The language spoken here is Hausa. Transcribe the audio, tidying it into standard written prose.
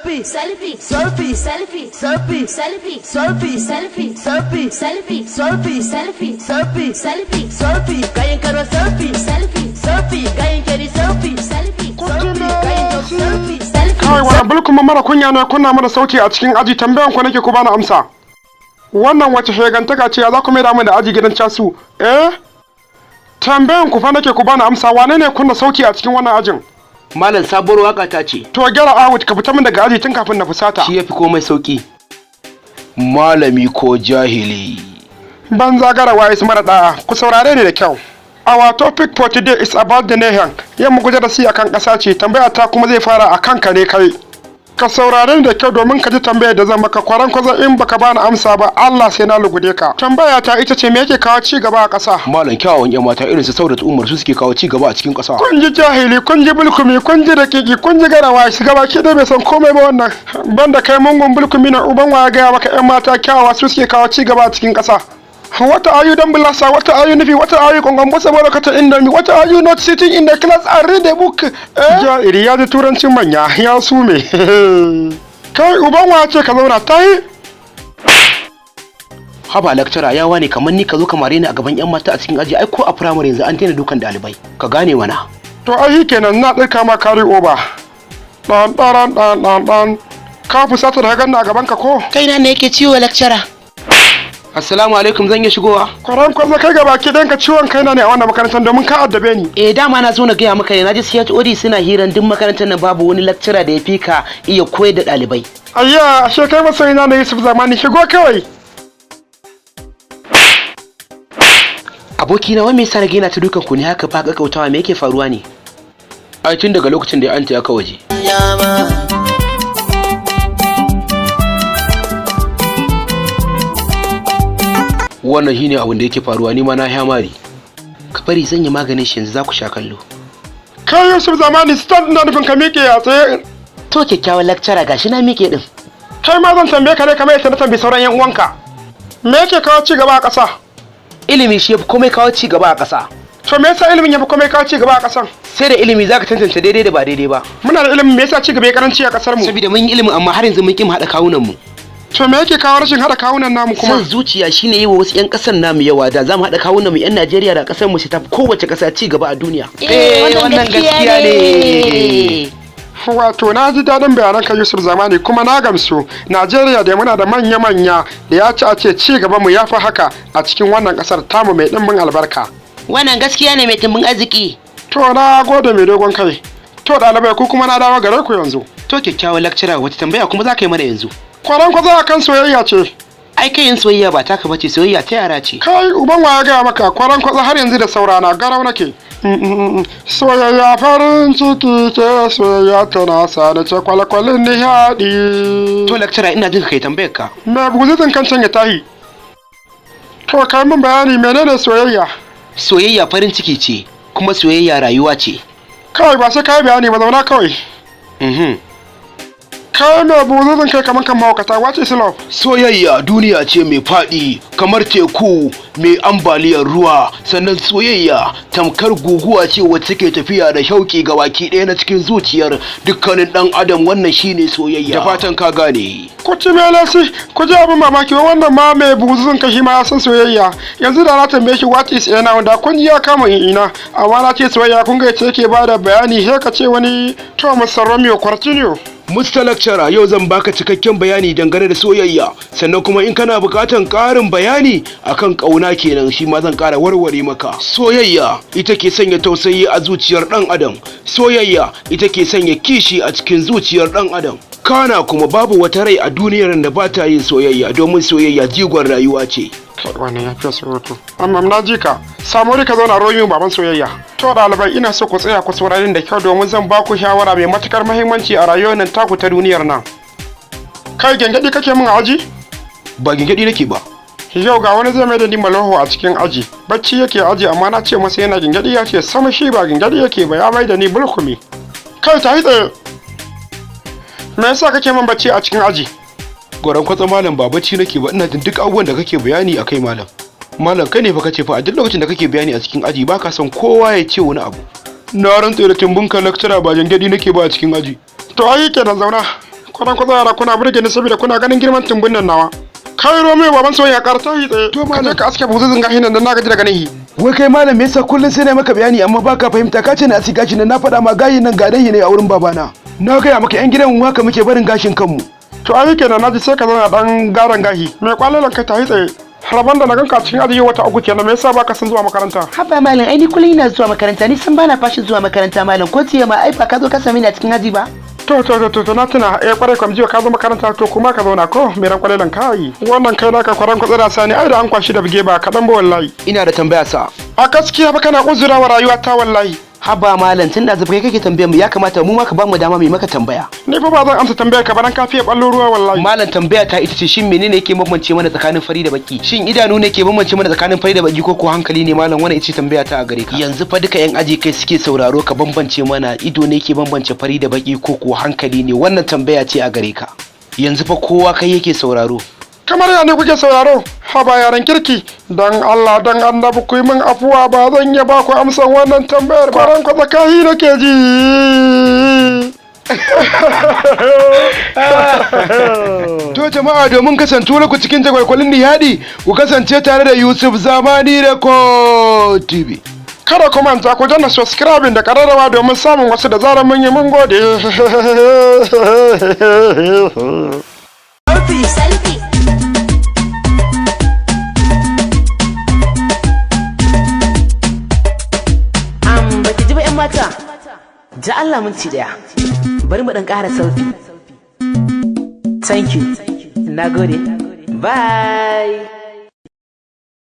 Selfie, Selfie, selfie, selfie, selfie, selfie, selfie, selfie, selfie, selfie, selfie, selfie, selfie, selfie, selfie, kayan karo selfie, selfie, selfie, kayan keri selfie, selfie, selfie, kayan dog selfie. selfie. Kawai wani bulkuma mara kunya ne kunna mana sauti a cikin aji? Tambayan ku nake, ku bani amsa. Wannan wace shegantaka ce? Ya za ku mai da mu da aji gidan casu? Eh? Tambayan ku fa nake, ku bani amsa, wane ne kunna sauti a cikin wannan ajin? Malam, sabuwar waka ta ce. To, gyara out, ka fita min daga aji tun kafin na fusata. Shi yafi komai sauki. Malami ko jahili. Banza gara waye su mara da'a, ku saurare ni da kyau. Our topic for today is about the nation. Yau mu guji da si akan ƙasa ce, tambaya ta kuma zai fara akan ka ne kai. Ka saurare ni da kyau domin ka ji tambayar da zan maka. Kwaran kwazon, in baka bani amsa ba, Allah sai na lugude ka. Tambaya ta ita ce, me yake kawo ci gaba a ƙasa? Malam, kyawawan yan mata irin su Saudat Umar su suke kawo ci gaba a cikin ƙasa. Kun ji jahili, kun ji bulkumi, kun ji dakiki, kun ji garawa, shiga baki dai bai san komai ba wannan. Banda kai mungun bulkumi na uban waya gaya maka yan mata kyawawa su suke kawo ci gaba a cikin ƙasa? What are you dan blasa? What are you nufi? What are you kongon bosa barokata indomi? What are you not sitting in the class and read the book? Eh? Jahili ya ji turancin manya ya sume. Kai, uban waya ce ka zauna ta yi. Haba lecturer, yawa ne kamar ni ka zo ka mare ni a gaban yan mata a cikin aji? Ai ko a firamare yanzu an daina dukan ɗalibai. Ka gane mana. To ai kenan na ɗirka ma carry over. Dan ɗaran dan dan dan. Ka fusata da ka ganna a gaban ka ko? Kaina ne yake ciwo, lecturer. Assalamu alaikum, zan iya shigowa? Kwaran kwazo, kai gaba ki ka ciwon kaina ne a wannan makarantar domin ka addabe ni. Eh, dama na zo na gaya maka ne, na ji CHOD suna hiran duk makarantar nan babu wani lecturer da ya fi ka iya koyar da ɗalibai. Ayya, ashe kai masoyina na Yusuf Zamani, shigo kawai. Abokina, wai me yasa rage na ta dukan ku ne haka ba kakkautawa? Me yake faruwa ne? Ai tun daga lokacin da ya anta aka waje. Wannan shine abin da yake faruwa, ni ma na sha mari. Ka bari zan yi maganin shi yanzu, za ku sha kallo. Kai Yusuf Zamani, stand, na nufin ka miƙe a tsaye. To kyakkyawan lecturer, gashi na miƙe din. Kai ma zan tambaye ka ne kamar yadda na tambayi sauran yan uwanka. Me yake kawo ci gaba a ƙasa? Ilimi shi yafi komai kawo ci gaba a ƙasa. To me yasa ilimin yafi komai kawo ci gaba a ƙasan? Sai da ilimi zaka tantance daidai da ba daidai ba. Muna da ilimin, me yasa ci gaba ya karanci a ƙasar mu? Saboda mun yi ilimin amma har yanzu mun ƙi mu haɗa kawunan mu. To me yake kawo rashin haɗa kawunan namu kuma? Son zuciya shine yi wa wasu 'yan ƙasar namu yawa. Da za mu haɗa kawunan mu 'yan Najeriya, da ƙasar mu sai ta fi kowace ƙasa ci gaba a duniya. Eh, wannan gaskiya ne. Wato na ji daɗin bayanan ka Yusuf Zamani, kuma na gamsu. Najeriya da muna da manya-manya da ya ci a ce ci gaba mu ya fi haka a cikin wannan ƙasar tamu mai ɗimbin albarka. Wannan gaskiya ne mai tumbin arziki. To na gode mai dogon kai. To ɗalibai, ku kuma na dawo gare ku yanzu. To kyakkyawan lecturer, wata tambaya kuma za ka yi mana yanzu? Kwaran kwazo akan soyayya ce. Ai kai yin soyayya ba taka bace, soyayya ta yara ce. Kai, uban waya gaya maka? Kwaran kwazo, har yanzu da saurana garau nake. Soyayya farin ciki ce, soyayya tana sa da ce kwalkwalin nishaɗi. To lecturer, ina jin ka, kai tambayar ka. Me buzutun kan can ya tahi. To kai min bayani, menene soyayya? Soyayya farin ciki ce, kuma soyayya rayuwa ce. Kawai ba sai kai bayani ba, zauna kawai. Kai mai buzutun kai kaman kan mahaukata, what is love? Soyayya duniya ce mai faɗi kamar teku mai ambaliyar ruwa, sannan soyayya tamkar guguwa ce wacce take tafiya da shauƙi ga baki ɗaya na cikin zuciyar dukkanin ɗan adam. Wannan shine soyayya, da fatan ka gane. Ku ci melasi, ku ji abin mamaki, wai wannan ma mai buzutun kai shi ma ya san soyayya. Yanzu da na tambaye shi what is ina, da kun ji ya kama in ina, amma na ce soyayya, kun ga yace yake bada bayani, sai ka ce wani. To Mr. Romeo, continue. Mr. Lecturer, yau zan baka cikakken bayani dangane da soyayya, sannan kuma in kana buƙatan ƙarin bayani akan ƙauna kenan, shi ma zan ƙara warware maka. Soyayya ita ke sanya tausayi a zuciyar ɗan adam. Soyayya ita ke sanya kishi a cikin zuciyar ɗan adam. Kana kuma babu wata rai a duniyar da ba ta yin soyayya, domin soyayya jigon rayuwa ce. Kai, wannan ya fiye surutu. Amma na ji ka, samu ka zauna Romeo baban soyayya. To ɗalibai, ina so ku tsaya ku saurari da kyau domin zan ba ku shawara mai matukar muhimmanci a rayuwar nan taku ta duniyar nan. Kai, gyangyaɗi kake min a aji? Ba gyangyaɗi nake ba. Yau ga wani zai mai da ni malaho a cikin aji. Bacci yake aji, amma na ce masa yana gyangyaɗi, ya ce sama shi ba gyangyaɗi yake ba, ya mai da ni bulkumi. Kai, ta tsaye. Me yasa kake min bacci a cikin aji? Gwaran kwatsa malam, ba bacci nake ba, ina jin duk abubuwan da kake bayani akai malam. Malam, kai ne fa kace fa a duk lokacin da kake bayani a cikin aji baka son kowa ya ce wani abu. Na rantse da tumbin ka lecturer, ba gyangyaɗi nake ba a cikin aji. To ai kenan, zauna. Kwaran kwatsa yara, kuna burge ni saboda kuna ganin girman tumbin nan nawa. Kai Romeo, baban soyayya, karta yi tsaye. To, ka je malam. ka aske buzuzun gahin nan, dan na gaji da ganin hi. Wai kai malam, me yasa kullum sai na maka bayani amma baka fahimta? Ka ce na asi gashin nan, na faɗa ma gayin nan gadan ne a wurin babana. Na gaya maka yan gidan mu haka muke barin gashin kanmu. To ai kenan, naji, sai ka zauna dan garan gahi. Mai kwalalan kai, tahi tsaye. Rabon da na ganka cikin aji wata 3 kenan, me yasa baka son zuwa makaranta? Haba malam, ai ni kullum ina zuwa makaranta, ni san bana fashin zuwa makaranta malam, ko jiya ma ai ba ka zo ka same ni a cikin aji ba. To, na tuna, eh, kwarai kwam, jiya ka zo makaranta. To kuma ka zauna ko mai ran kwalelan kai. Wannan kai naka kwaran kwatsa da sani, ai da an kwashi da buge ba kaɗan ba wallahi. Ina da tambaya sa. A gaskiya ba kana uzura wa rayuwa ta wallahi. Haba malam, tun da kai kake tambayar mu, ya kamata mu ma ka bamu dama mu yi maka tambaya. Ni fa ba zan amsa tambayar ka ba, dan ka fiye ballo ruwa wallahi. Malam, tambaya ta ita ce, shin menene yake bambance mana tsakanin fari da baki? Shin idanu ne ke bambance mana tsakanin fari da baki ko ko hankali ne malam? Wannan ita ce tambaya ta a gare ka. Yanzu fa duka yan aji kai suke sauraro, ka bambance mana, ido ne ke bambance fari da baki ko ko hankali ne? Wannan tambaya ce a gare ka. Yanzu fa kowa kai yake sauraro. Kamar ya ne kuke sauraro? Haba yaran kirki, dan Allah dan annabi ku yi min afuwa, ba zan iya ba ku amsan wannan tambayar ba, ran kwatsa kahi nake ji. To jama'a, domin kasantuwar ku cikin jagwalgwalin nihadi, ku kasance tare da Yusuf Zamani Record TV. Kada ku manta ku danna subscribing da kararrawa domin samun wasu da zarar mun yi. Mun gode. Selfie. Selfie. Am baki ji ba yan mata. Ja Allah minti daya. Bari mu dan ƙara selfie. Thank you. Nagode. Bye.